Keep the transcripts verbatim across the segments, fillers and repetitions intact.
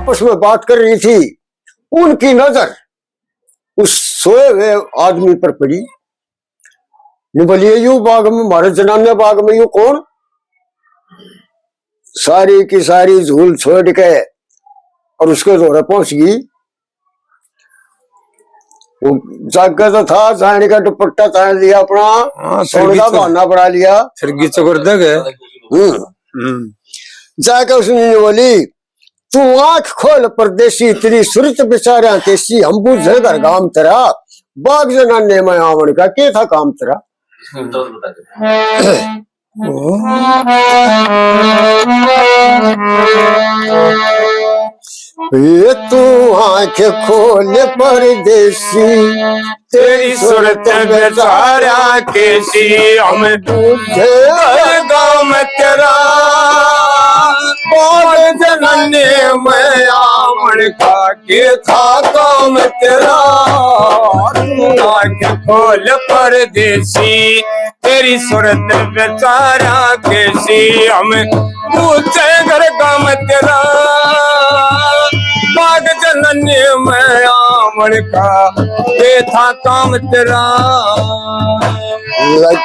आपस में बात कर रही थी, उनकी नजर उस सोए हुए आदमी पर पड़ी। ने बोली, "ये यू बाग में, म्हारे जनाने बाग में यू कौन?" सारी की सारी झूल छोड़ के और उसके धोरे पहुंच गई। वो जागे तो था, जाने का दुपट्टा तान लिया अपना, हाँ, सोने का बहाना बना लिया। फिर गीत कर देंगे। हम्म। हम्म। जाके उसने बोली, "तू आंख खोल परदेसी, तेरी सूरत बेचारा कैसी, हम बूझे घर गाम तेरा, बाग जनाने में आवन का के था काम तेरा?" ये तू आंख खोल परदेसी, तेरी सूरत बेचारा कैसी, हम बूझे गाम तेरा, बाग जनाने में आवन का के था काम तेरा। तू आंख खोल परदेसी, तेरी सूरत बेचारा कैसी, हम बूझे घर गाम तेरा, बाग जनाने में आवन का के था काम तेरा। लग-,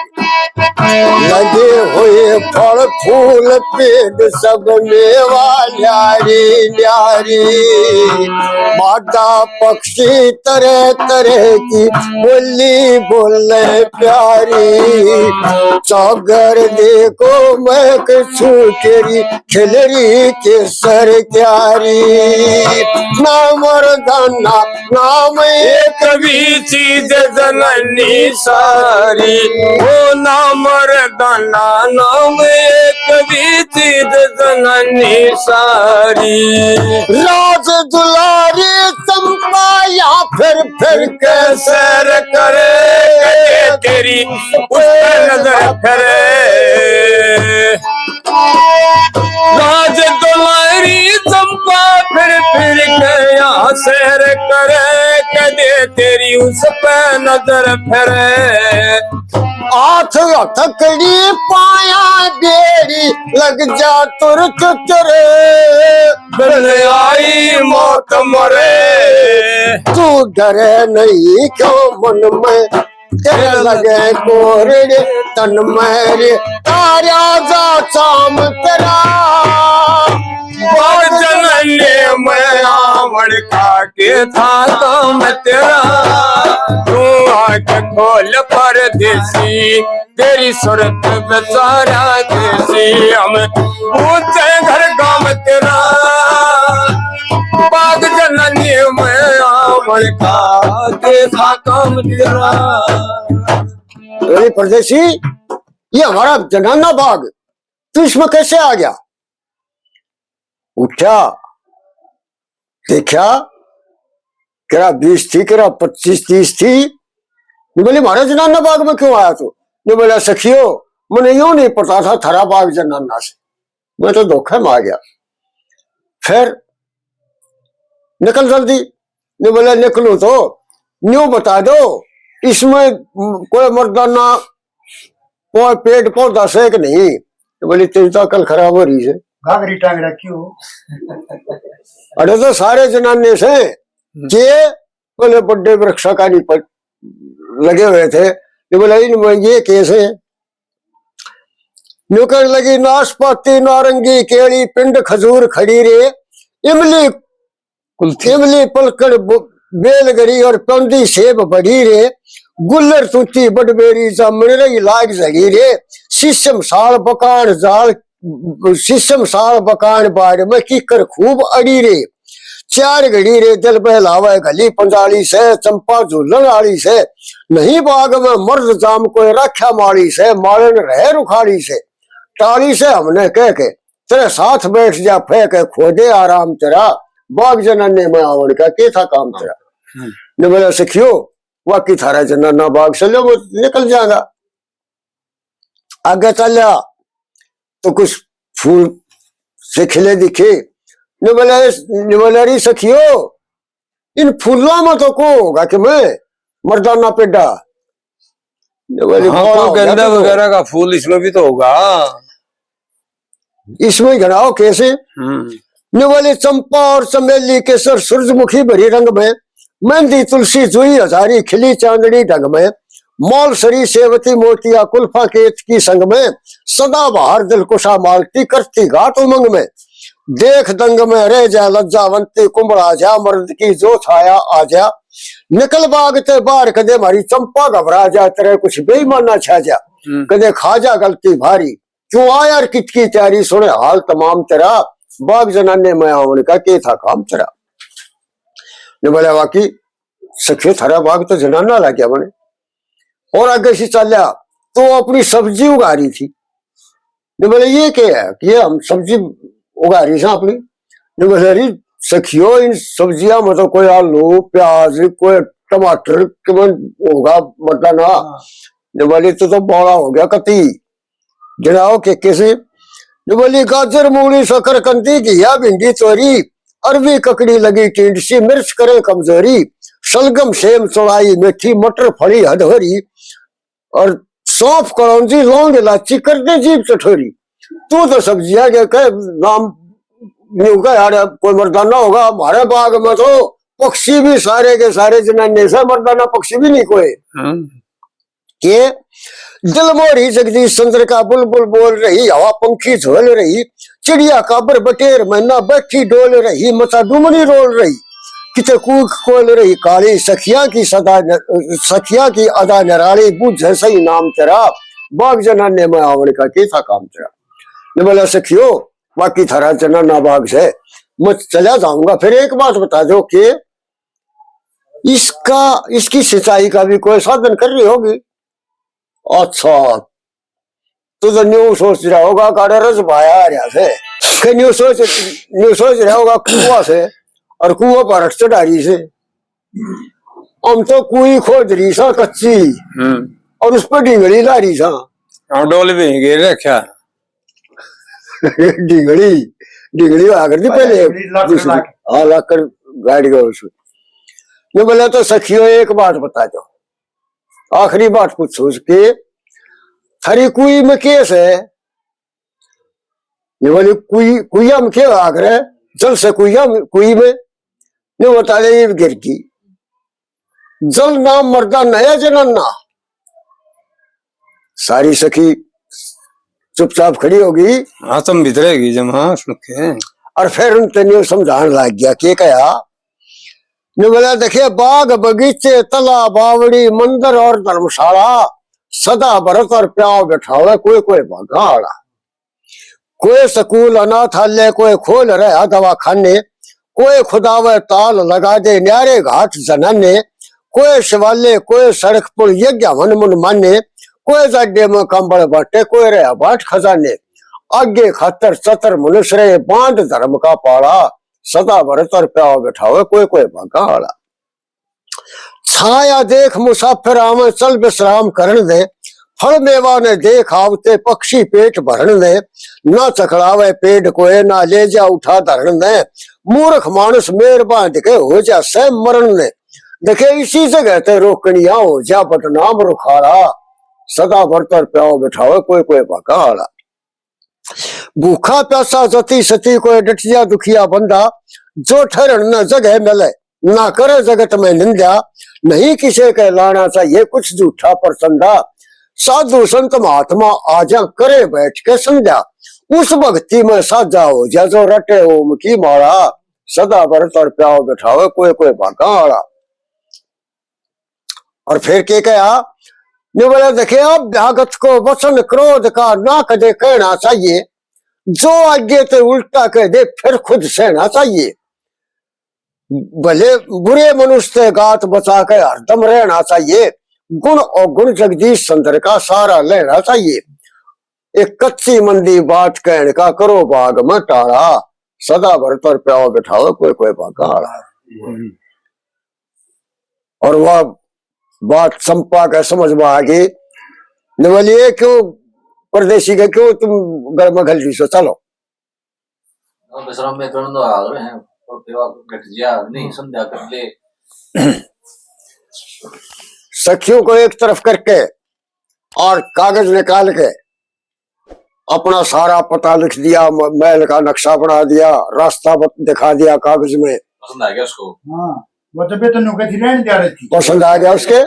लगे हुए फल फूल पेड़ सब मेवा न्यारी न्यारी, माता पक्षी तरह तरह की बोली बोले प्यारी। सागर देखो मैं कछु तेरी खिलरी केसर क्यारी। ना मर्दाना नाम एक भी चीज जननी सारी, ओ ना मर्दाना नाम एक भी चीज जननी सारी। राज दुलारी चंपा या फिर फिर के सैर करे, कदे तेरी उस पे नजर फिरे। राज दुलारी चंपा फिर फिर के या सैर करे, कदे तेरी उस पे नजर फिरे। हाथ हथकड़ी पाया बेड़ी लग जा तुर तुर, बन आई मौत मरे। तू डरे नहीं क्यों मन में, तेरे लगे कोरड़े तन में रे, तारा जा चाम तेरा। बाग जनाने में आवन का के था काम तेरा। तू आंख खोल परदेसी, तेरी सूरत बेचारा कैसी, हम बूझे घर गाम तेरा। बाग जनाने में आवन का के था काम तेरा। अरे परदेसी, ये हमारा जनाना बाग, तू इसमें कैसे आ गया? उठा, देखा, केरा बीस थी, केरा पच्चीस तीस थी। ने बोली, "म्हारे जनाना बाग में क्यों आया तू?" ने बोला, "सखियो, मने यूं नहीं पता था थारा बाग जनाना से, मैं तो धोखे में आ गया।" फिर निकल जल्दी। ने बोला, "निकलूं तो न्यू बता दो, इसमें कोई मर्दाना कोई पेड़ पौधा से कि नहीं?" तो बोली, "तेरी तो अकल खराब हो रही है।" घाघरी टांग रखी हो। अरे तो सारे जनाने से हम्म। के बोले बड़े वृक्षा का नहीं पर लगे हुए थे। ये बोला, "इनमें ये कैसे?" न्यू कहने लगी, "नाशपाती, नारंगी, केली, पिंड, खजूर खड़ी रे, इमली कुल्थी। इमली पलकड़ ब-, बेलगरी और पौंदी सेब बड़ी रे, गुल्लर तूती बडबेरी जामण रही लाग झड़ी रे, शीशम साल बकान जाल, शीशम साल बकान बाड़ में कीकर खूब अड़ी रे, चार घड़ी रे दिल बहलावे घली पंजाली से, चंपा झूलन आली से, नहीं बाग में मर्द जाम कोई राख्या माली से, मालन रह रुखाली से, टाली से हमने कह के, तेरे साथ बैठ जा फेंक, खोदे आराम तेरा, बाग जनाने में आवन का के था काम तेरा।" हम्म। ने बोला, "सखियो, वाकई थारा जनाना बाग से लो, वो निकल जाएगा।" आगे चलिया तो कुछ फूल से खिले दिखे। ने बोला, ने बोला, "री सखियो, इन फूलों में तो को होगा कि मैं मर्दाना पेडा?" ने बोली, हाँ, "बड़ा तो हो गया गेंदा तो।" वगैरह का फूल इसमें भी तो होगा। इसमें ही घना हो कैसे? हम्म। निवली चंपा और चमेली, केसर सूरजमुखी भरी रंग में, मेहंदी तुलसी जूही हजारी, खिली चांदनी ढंग में, मौलसरी सेवती मोतिया, कुल्फा केतकी संग में, सदाबहार दिलकुशा मालती, करती घाट उमंग में। देख दंग में रह जा लज्जावंती, कुंबड़ा जा मर्द की जो छाया आ जा, निकल बाग ते बाहर, कदे म्हारी चंपा घबरा जा, तेरे कुछ बेईमाना छा जा, हम्म। कदे खा जा गलती भारी। क्यों आया और कित की तैयारी, सुने हाल तमाम तेरा, बाग जनाने में आवन का के था काम तेरा। ने बोला, वाकई सखियो, थारा बाग तो जनाना लग गया बने। और आगे से चाल्या तो अपनी सब्जी उगा रही थी। ने बोले, ये क्या है? कि ये हम सब्जी उगा रही सा अपनी। ने बोले, अरे सखियो, इन सब्जियां में तो कोई आलू, प्याज, कोई टमाटर, के मन होगा, मतलब ना। हाँ। ने बोले, तो, तो बड़ा हो गया कती। गिनाओ के किसे। ने बोली, गाजर, मूली, शकरकंदी, घिया, भिंडी, तोरी, अरबी, ककड़ी लगी टींड सी, मिर्च करे कमजोरी, शलगम, सेम, चौलाई, मेथी, मटर, फली, हदहरी, और सौंफ, कलौंजी, लौंग, इलायची, कर दे जीभ चटोरी। तू तो सब्जियां के कह नाम न्यू का यार, कोई मर्दाना होगा। हमारे बाग में तो पक्षी भी सारे के सारे जनाने से, मर्दाना पक्षी भी नहीं कोई। हाँ। के दिल मोरी जगदीश चंद्र का बुलबुल बोल रही, हवा पंखी झोल रही, चिड़िया काबर बटेर मैना बैठी डोल रही, मचा डुमरी रोल रही, किते कूक कोल रही काली, सखियां की सदा न-, सखियां की अदा निराली, बूझे सही नाम तेरा, बाग जनाने में आवन का के था काम तेरा। ने बोला, सखियो, बाकी थारा जनाना बाग से, मैं चला जाऊंगा। फिर एक बात बता दो कि इसका, इसकी सिंचाई का भी कोई साधन कर रही होगी। अच्छा, तू तो न्यू सोच रहा होगा, काड़े रस भाया आ रहा से। के न्यू सोच, न्यू सोच रहा होगा कुआ से, और कुआ पर चढ़ा रही से। हम तो कुई खोद रही सा कच्ची, हम्म। और उस पर ढिंगड़ी ला रही सा। और डोल भी घेर रखा। ढिंगड़ी, ढिंगड़ी हुआ करती पहले, ढिंगड़ी लाकड़ दूसरी। लाकड़। हाँ, लाकड़ गाड़ी का उसमें। ये बोला, तो सखियो, एक बात बता दो, आखिरी बात पूछो उसके, थारी कुई में केस है? ये बोली, कुई, कुइया में के आखिर है? जल से कुइया में, कुई में। ने बता दे, ये गिर गई। जल नाम मर्दा नया जनाना। सारी सखी चुपचाप खड़ी होगी। हाँ, तुम भीतर रहेगी जब, हाँ, सुन के। और फिर उन तनियो समझान लग गया, के कहा? ने बोला, देखे, बाग बगीचे, तला बावड़ी, मंदिर और धर्मशाला, सदा व्रत और प्याव बैठावे कोई कोई भागा आला। कोई स्कूल अनाथालय, कोई खोल रहा दवाखाने, कोई खुदावे ताल लगा दे न्यारे घाट जनाने, कोई शिवालय, कोई सड़क पुल यज्ञ हवन मन माने, कोई जाडे में कंबल बाटे, कोई रहा बाट खजाने। आगे खातर चतर मनुष्य रहे, बांध धर्म का पाला, सदा व्रत और प्याव बैठावे कोई कोई भागा आला। छाया देख मुसाफिर आवे, चल विश्राम करण दे। फल मेवा ने देख आवते, पक्षी पेट भरण दे। ना चखड़ावे पेट कोए, ना ले जा उठा धरण दे। मूर्ख मानस मेर बांध के, हो जा सह मरण दे। देखे इसी जगह ते रोकनिया, हो जा बदनाम रुखाला। सदा व्रत और प्याव बैठावे कोई कोई भागा आला। भूखा प्यासा जती सती, कोई डटिया दुखिया बंदा, जो ठहरण न जगह मिले, ना करे जगत में निंदा। नहीं किसे के लाना चाहिए कुछ झूठा परसंदा। साधु संत महात्मा आ जा, करे बैठ के संध्या। उस भक्ति में साझा हो जा, जो रटे ओम की माला। सदा व्रत और प्याव बैठावे कोई कोई भागा आला। और फिर के कहा? ने बोला, देखे, अभ्यागत को वचन क्रोध का ना कदे कहना चाहिए। जो आगे ते उल्टा कह दे, फिर खुद सहना चाहिए। भले बुरे मनुष्य ते गात बचा के हरदम रहना चाहिए। गुण अवगुण जगदीश चंद्र का सारा लेना चाहिए। एक कच्ची मंदी बात कहण का, करो बाग में टाला। सदा व्रत और प्याव बैठावे कोई कोई भागा आला। हम्म। और वह बात चंपा के समझ में आ गई। ने बोली, ये क्यों परदेसी के, क्यों तुम घर में घल रही सो? चलो। अब विश्राम में करण दो हाल रहे हैं, और सेवा घट गया, नहीं संध्या कर ले। सखियों को एक तरफ करके और कागज निकाल के अपना सारा पता लिख दिया, म-, महल का नक्शा बना दिया, रास्ता बत-, दिखा दिया कागज में। पसंद आ गया उसको। हाँ, वो तो बेटा नुका थी रहने जा रही थी। पसंद आ गया उसके।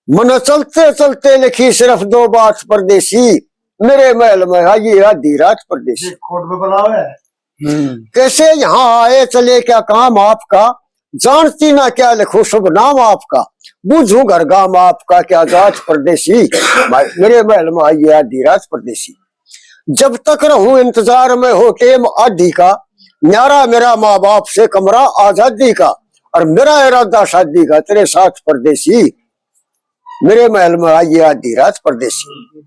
मने चलते चलते लिखी सिर्फ दो बात परदेसी, मेरे महल में आई आधी रात परदेसी। ये खोट में बुलाओ है। हम्म। कैसे यहाँ आए चले क्या काम आपका, जानती ना क्या लिखूं शुभ नाम आपका, बूझूं घर गाम आपका क्या जात परदेसी। भाई, मेरे महल में आई आधी रात परदेसी। जब तक रहूं इंतजार में हो टेम आधी का, न्यारा मेरा माँ बाप से कमरा आजादी का, और मेरा इरादा शादी का तेरे साथ परदेसी। मेरे महल में आई आधी रात परदेसी।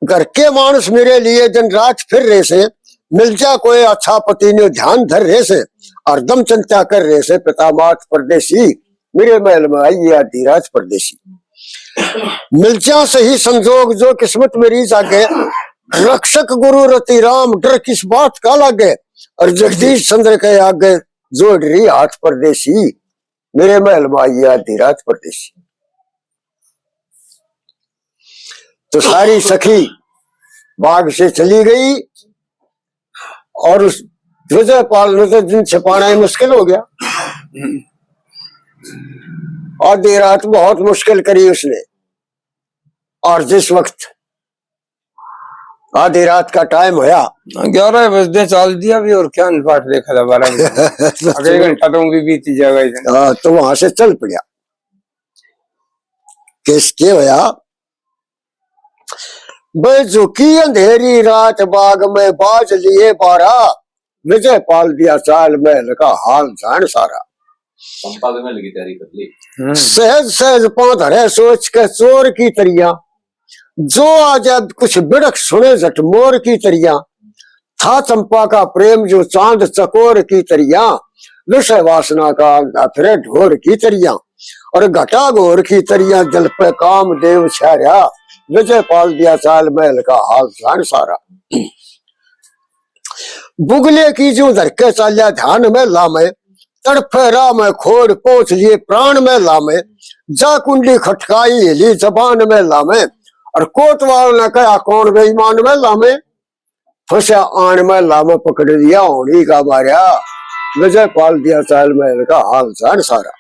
घर के मानस मेरे लिए दिन रात फिर रहे से, मिल जा कोई अच्छा पति ने ध्यान धर रहे से, हरदम चिंता कर रहे से पिता मात परदेसी। मेरे महल में आई आधी रात परदेसी। मिल जा सही संजोग जो किस्मत मेरी जागे, रक्षक गुरु रति राम डर किस बात का लागे, और जगदीश चंद्र के आगे जोड़ रही हाथ परदेसी। मेरे महल में आई आधी रात परदेसी। तो सारी सखी बाग से चली गई और उस विजयपाल ने तो दिन छिपाना ही मुश्किल हो गया। आधी रात बहुत मुश्किल करी उसने। और जिस वक्त आधी रात का टाइम होया, ग्यारह बजे चाल दिया भी, और क्या निपाट देखा था बारह बजे। तो अगले घंटा तो भी बीत जाएगा इधर। हाँ, तो वहां से चल पड़ा। किस के होया? बे झुकी अंधेरी रात बाग में बाज लिए बारा, विजयपाल दिया चाल महल का हाल जान सारा। चंपा के महल की तैयारी कर ली। हम्म। सहज सहज पांव धरे सोच के चोर की तरिया, जो आ जाए कुछ बिड़क सुने झट मोर की तरिया। था चंपा का प्रेम जो चांद चकोर की तरिया, विषय वासना का अंधा फिरे ढोर की तरिया, और घटा घोर की तरिया जल पे कामदेव छाया, विजयपाल दिया चाल महल का हाल जान सारा। बुगले की जो धर के चाल्या ध्यान में लामे, तड़फे राह में खोड़ पहुंच लिए प्राण में लामे, जा कुंडी खटकाई हिली जबान में लामे, और कोतवाल ने कहा कौन बेईमान में लामे, फंसा आन में लामे पकड़ लिया होनी का मारया, विजयपाल दिया चाल महल का हाल जान सारा।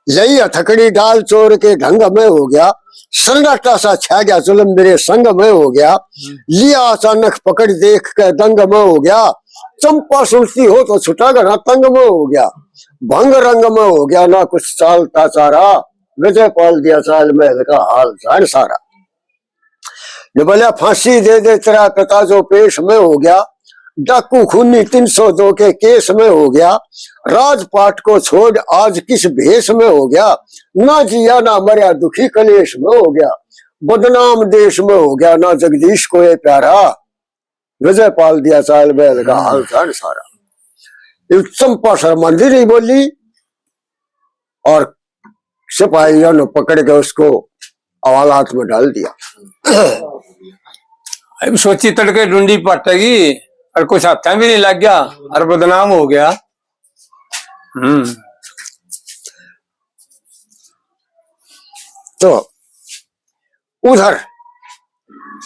यही हथकड़ी डाल चोर के ढंग में हो गया, सन्नाटा सा छा गया जुल्म मेरे संग में हो गया। लिया अचानक पकड़ देख के दंग में हो गया, चंपा सुनती हो तो छुटा घना तंग में हो गया, भंग रंग में हो गया ना कुछ चालता चारा, विजयपाल दिया चाल महल का हाल जान सारा। ने बोला फांसी दे दे तेरा पिता जो पेश में हो गया, डाकू खूनी तीन सौ दो के केस में हो गया, राजपाट को छोड़ आज किस भेष में हो गया, ना जिया ना मरया दुखी कलेश में हो गया, बदनाम देश में हो गया ना जगदीश को ये प्यारा, विजयपाल दिया चाल महल का हाल जान सारा। ये चंपा शर्मांदी नहीं बोली और सिपाहियों ने पकड़ के उसको हवालात में डाल दिया। अब सोची तड़के डुंडी पाटेगी और कुछ हाथा भी नहीं लग गया और बदनाम हो गया। हम्म। तो उधर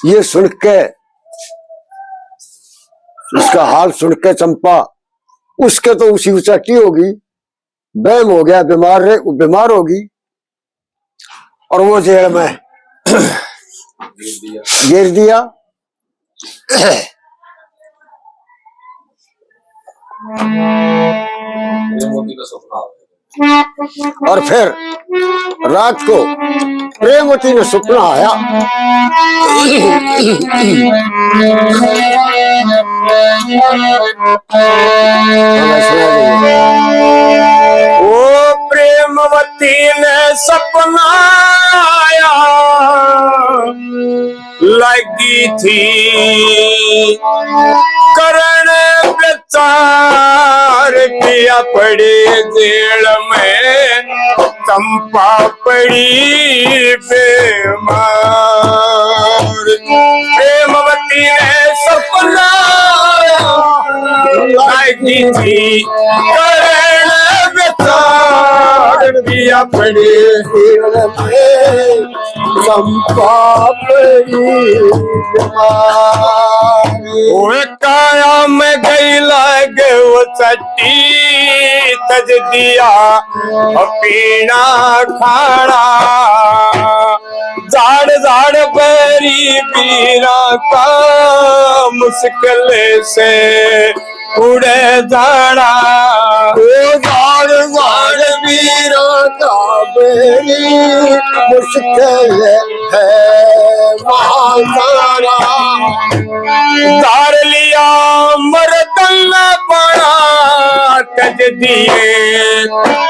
ये सुन के, उसका हाल सुन के चंपा, उसके तो उसी उचाटी होगी, बहम हो गया, बीमार रहे, बीमार होगी और वो जेल में गिर दिया। और फिर रात को प्रेमवती ने सपना आया। ओ प्रेमवती ने सपना आया, लगी थी करण विचार, पिया पड़े जेल में, चंपा पड़ी बीमार। प्रेमवती ने सपना लागी थी करण विचार, पिया अपने दिल में चंपा पड़ी बीमार। ओए काया में गई लागे वो चट्टी, तज दिया पीना खाना। झाड़ झाड़ बरी बीरा का, मुश्किल से उड़े जाना। ओ झाड़ झाड़ बीरा का, बड़ी मुश्किल है वहाँ जाना। तार लिया मर्दन बना, तज दिए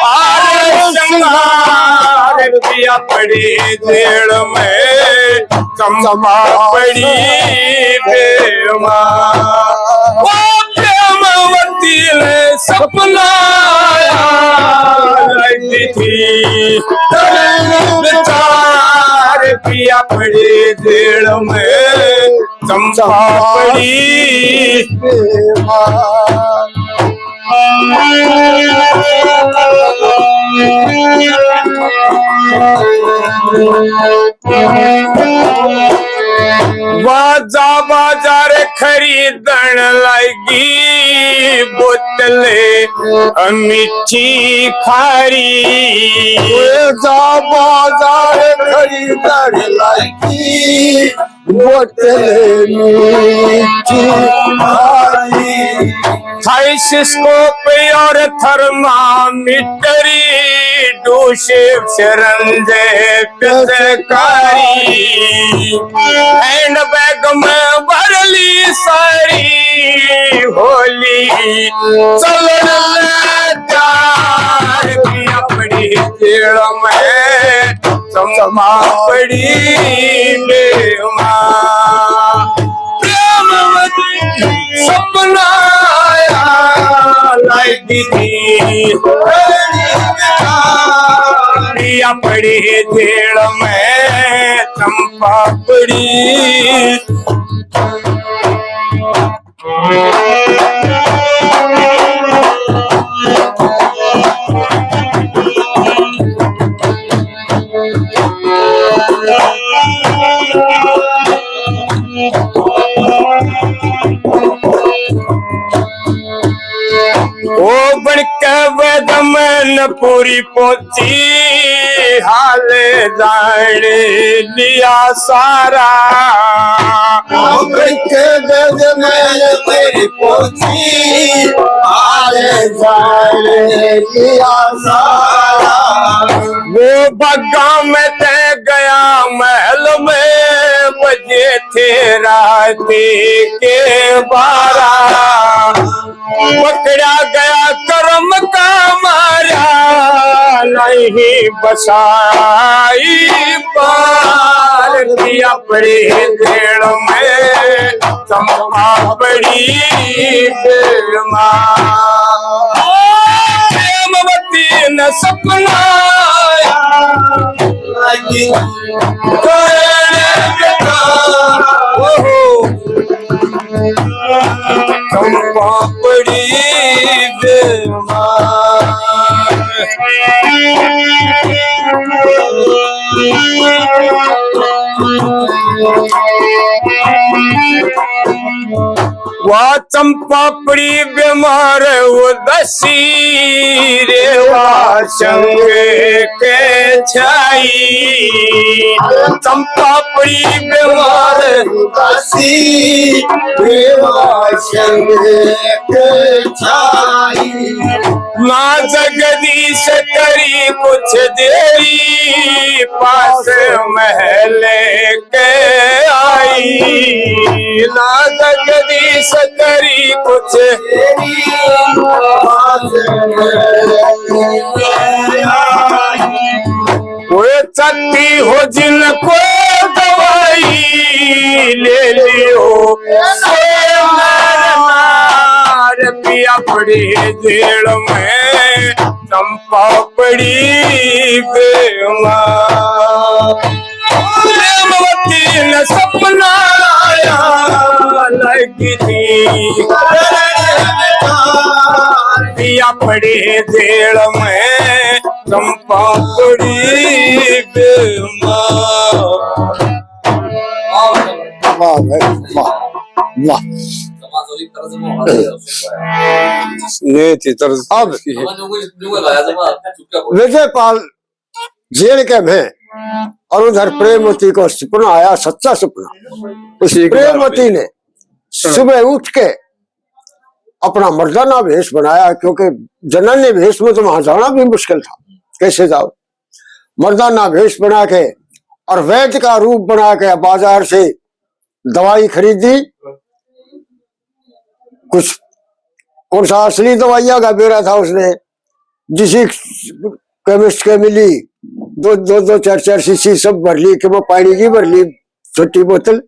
आर संहार दिया पड़ी जेल में। चंपा पड़ी बेमार। ओ प्रेमवती ने सपना आया, लगी थी तरन विचार पिया पड़ी जेल में। चंपा पड़ी बेमार। बाजा बाजार खरीदण लागी बोतल मीठी खारी। बाजा बाजार खरीदण लागी बोतल मीठी खारी। थाइसिस्कोप और थर्मामीटर, डूसे सिरंज पिचकारी। हैंड बैग में भर ली सारी होली चलन ले तैयार की अपनी जेल में। चंपा पड़ी बेमार। प्रेमवती सपना आया, लागी थी या पड़ी जेल में। चंपा पड़ी। ओ बन के वदमन पूरी पोची, हाल जान लिया सारा। ओ बन के वदमन पूरी पोची, हाल जान लिया सारा। वो बागा में ते गया महल में, बजे थे रात के बारह। पकड़ा गया करम का मारा, नहीं बसाई पार दिया पड़े जेल में। चंपा पड़ी बेमार। प्रेमवती न सपना आया, लगी करने का। ओहो। चंपा पड़ी बेमार। वा चंपा पड़ी बीमार उदासी रे, वा संग के छाई। चंपा पड़ी बीमार उदासी रे, वा संग के छाई। ना जगदीश करी कुछ देरी, पास महल के आई। ना जगदीश करी कुछ वो चट्टी हो जिनको दवाई ले लियो, सोए मार मार पिया पड़ी जेल में। चंपा पड़ी बेमार। प्रेमवती न सपना आया, लगी थी पिया पड़ी जेल में। चंपा पड़ी बीमार। वाह भाई, वाह, वाह। नहीं थी तर्ज। अब विजयपाल जेल के में और उधर प्रेमवती को सपना आया, सच्चा सपना। उस प्रेमवती ने सुबह उठ के अपना मर्दाना भेष बनाया, क्योंकि जनानी भेष में तो वहां जाना भी मुश्किल था, कैसे जाओ। मर्दाना भेष बना के और वैद्य का रूप बना के बाजार से दवाई खरीदी। कुछ कौन सा असली दवाइयां का बेरा था उसने, जिसी केमिस्ट के मिली, दो दो दो चार चार शीशी सब भर ली, कि वो पानी की भर ली छोटी बोतल।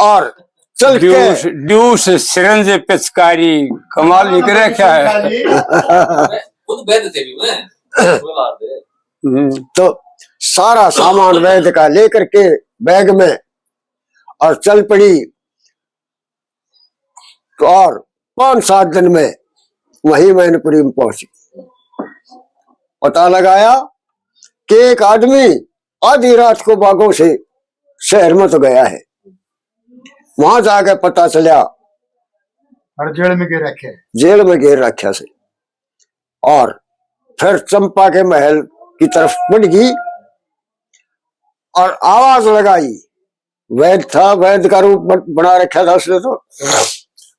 और चल के ड्यूस, ड्यूस, सिरंज, पिचकारी, कमाल निकल रखा है। खुद वैद्य थे भी मैं। हम्म। तो सारा सामान वैद्य का लेकर के बैग में और चल पड़ी। तो और पांच सात दिन में वहीं मैनपुरी में पहुंची। पता लगाया कि एक आदमी आधी रात को बागों से शहर में तो गया है। वहां जाके पता चला और जेल में घेर रखे। जेल में घेर रखा से। और फिर चंपा के महल की तरफ बढ़ गई और आवाज लगाई। वैद था, वैद का रूप बन-, बना रखा था उसने। तो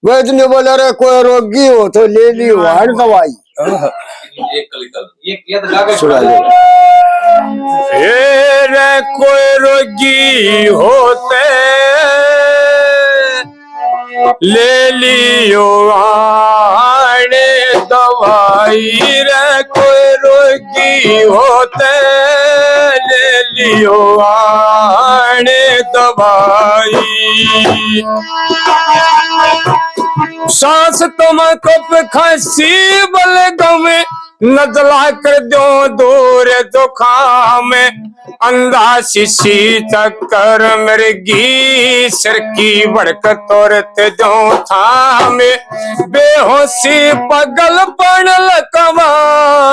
वैद ने बोला, "रे, कोई रोगी हो तो ले ली वाण दवाई।" सुना ले। ए रे, कोई रोगी होते ले लियो आने दवाई रे, कोई रोगी होते ले लियो आने दवाई। सांस तुम कप खांसी बलगम, नजला कर दो दूर जुकाम। अंधा शीशी चक्कर मरगी, सिर की भड़क तोरत दो थाम। बेहोशी पगलपण लकवा,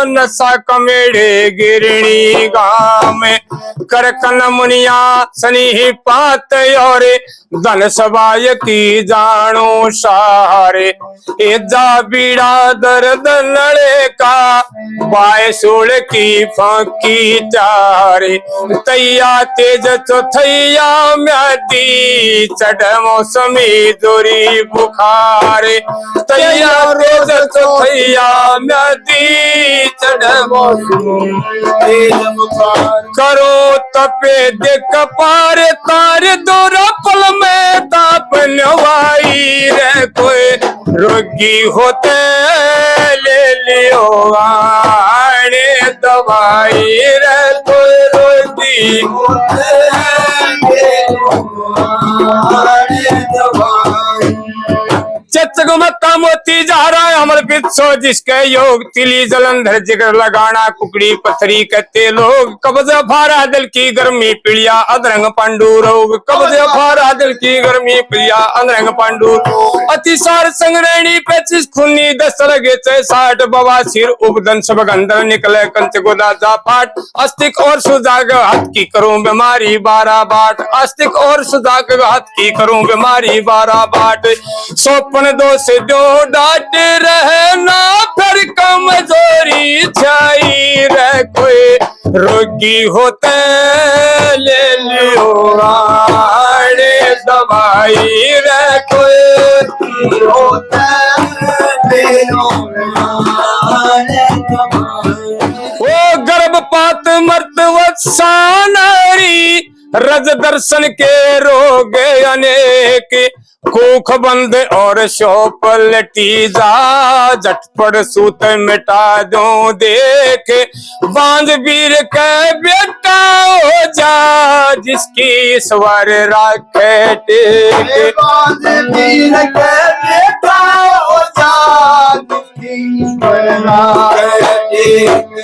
नशा कमेड़े गिरणी गाम। करकन मुनिया सनी पात और धन सबाय की जानो सारे। एजा बीड़ा दर्द नले का, बाय सूल की फांकी चारे। तैया तेज चौथैया म्यादी, चढ़ मौसमी जोरी बुखार। तैया तेज चौथैया म्यादी, चढ़ मौसमी तेज बुखार। करो तपे देख पार तार, दोरा पल में ताप नवाई रे। कोई रोगी होते ले लियो आने दवाई रे, कोई रोगी होते ले लियो आने दवाई। चेचक मत्ता मोती जा रहा है अमर पित्सो, जिसके योग तिली जलंधर जिगर लगाना कुकड़ी पथरी कहते लोग। कब्ज फारा दिल की गर्मी पीलिया अधरंग पांडु रोग, कब्ज फारा दिल की गर्मी पीलिया अधरंग पांडु रोग। अतिसार संग्रहणी पैंतीस खूनी दस लगे छह साठ बवासीर उपदंश भगंदर निकले कंच गोदा जा फाट। अस्तिक और सुजाग हाथ की करूं बीमारी बारा बाट, अस्तिक और सुजाग हाथ की करूं बीमारी बारा बाट। सोपन दोष दो डाट रहना फिर कमजोरी छाई रे, कोई रोगी होते ले लियो आने दवाई रे, कोई होते ले लियो आने दवाई। ओ गर्भपात मृत वत्सा नारी, रज दर्शन के रोग अनेक, कुख बंद और शोप लटी जा, झटपट सूत मिटा दूं देख। बांझ बीर के बेटा हो जा, जिसकी ईश्वर राखे टेक। बांझ बीर के बेटा हो जा, जिसकी ईश्वर राखे टेक।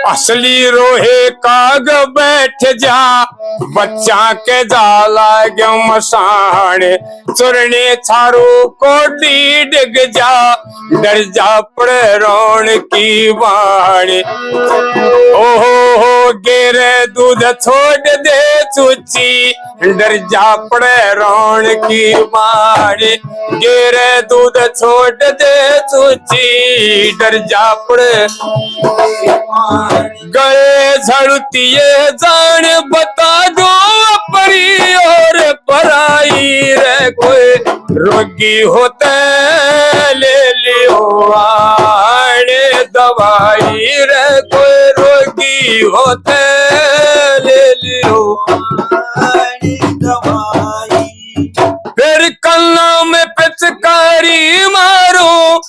असली रोहे काग बैठ जा, बच्चा के जा लाग्यो मसान, चुरने चारू कोटी डिग जा, डर जा पड़े रोण की बाण। ओहो हो, गेरे दूध छोड़ दे चूची, डर जा पड़े रोण की बाण। गेरे दूध छोड़ दे चूची, डर जा पड़े। गए झड़तिए जान बता दो, परी और पराई रे, कोई रोगी होते ले लियो आने दवाई रे, कोई रोगी होते ले लियो आने दवाई। फिर कन्ना में पिचकारी मारूं,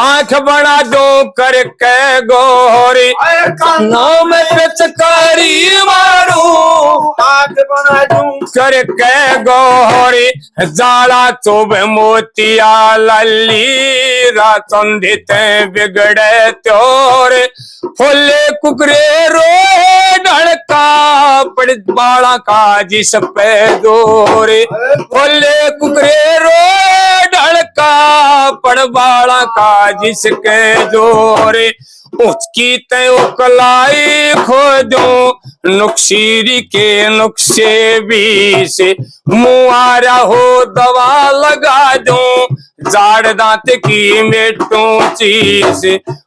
आंख बना दूं करके गोरी। अरे कानों में पिचकारी मारूं, आंख बना दूं करके गोरी। जाला चुभ मोतिया लाली, राचंदी ते बिगड़े त्योर। फुल्ले कुकरे रोए ढलका, पड़ बाला का जिस पे जोर। फुल्ले कुकरे रोए ढलका, पड़ बाला का जिसके जोर। उसकी ते उकलाई खो दूं, नुकसीरी के नुक्से बीस। मुआरा हो दवा लगा दूं, जाड़ दांत की मेटू चीस।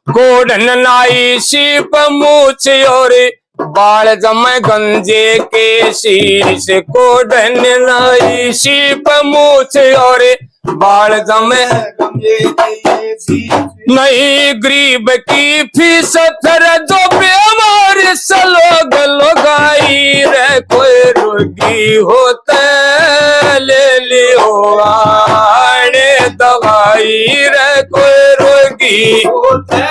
कोढ़न नाई सीप मूछ और बाल जमे गंजे के शीश। कोढ़न नाई सीप मूछ और बाल जमे गंजे के शीश। नहीं गरीब की फीस, फिर जो बेमार से लोग लुगाई रे, कोई रोगी होते ले लियो आने दवाई रे, कोई रोगी होते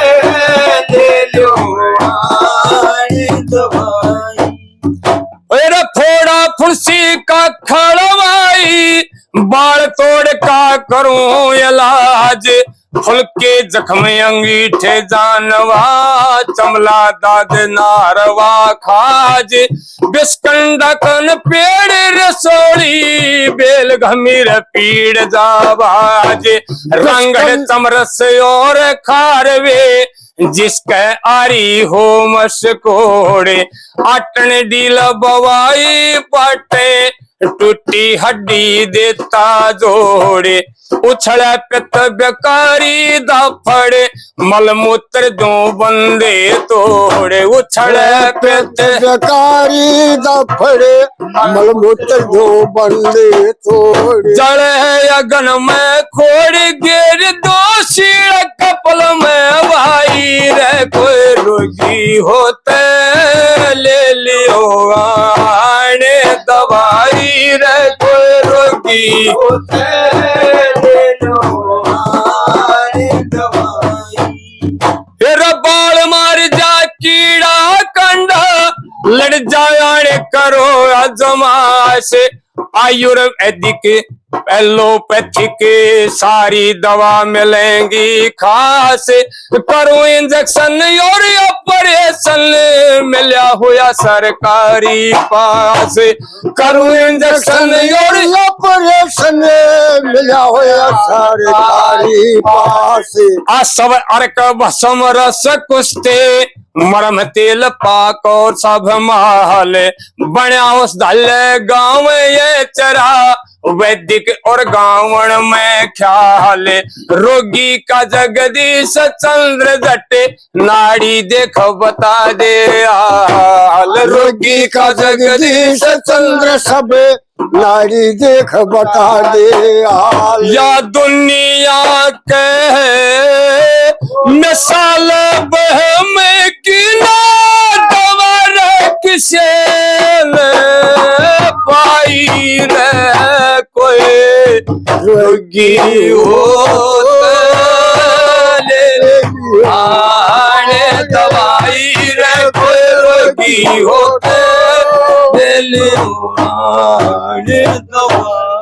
ले लियो आने दवाई। अरे फोड़ा फुंसी का खड़वाई, बाल तोड़ का करूं इलाज। फुलके जख्म अंगीठे जानवा, चमला दाद नारवा खाज। बिस्कंडा कन पेड़ रसोड़ी, बेल घमीर पीड़ जावाज। रंगड़ चमरस और खारवे, जिसके आरी हो मसकोड़े। आटन डील बवाई पाटे, टूटी हड्डी देता जोड़े। उछले पित बेकारी दाफड़े, मलमूत्र दो बंदे तोड़े। उछले पित बेकारी दाफड़े, मलमूत्र दो बंदे तोड़े। जले अगन में खोड़ गेर दो सील कपल में भाई रे, कोई रोगी होते ले लियो आने दवाई रे, कोई रोगी होते ले लियो आने दवाई। फिर बाल मार जा कीड़ा कंडा, लड़ जाया ने करो आजमाश। आयुर्वेदिक एलोपैथिक सारी दवा मिलेंगी खास। करूं इंजेक्शन और ऑपरेशन, मिला होया सरकारी पास। करूं इंजेक्शन और ऑपरेशन, मिला होया सरकारी पास। आ सब अर्क भस्म रस कुस्ते, मरम तेल पाक और सब माल। बण्या उस धल गांव ये चरा, वैदिक और गावण में ख्याल। रोगी का जगदीश चंद्र जट, नाड़ी देख बता दे हाल। रोगी का जगदीश चंद्र सब, नाड़ी देख बता दे हाल। या दुनिया के मिसाल बहम की ना, दवा रे किसे ने पाई रे, कोई रोगी हो ले आने दवाई रे, कोई रोगी हो ले आने दवाई।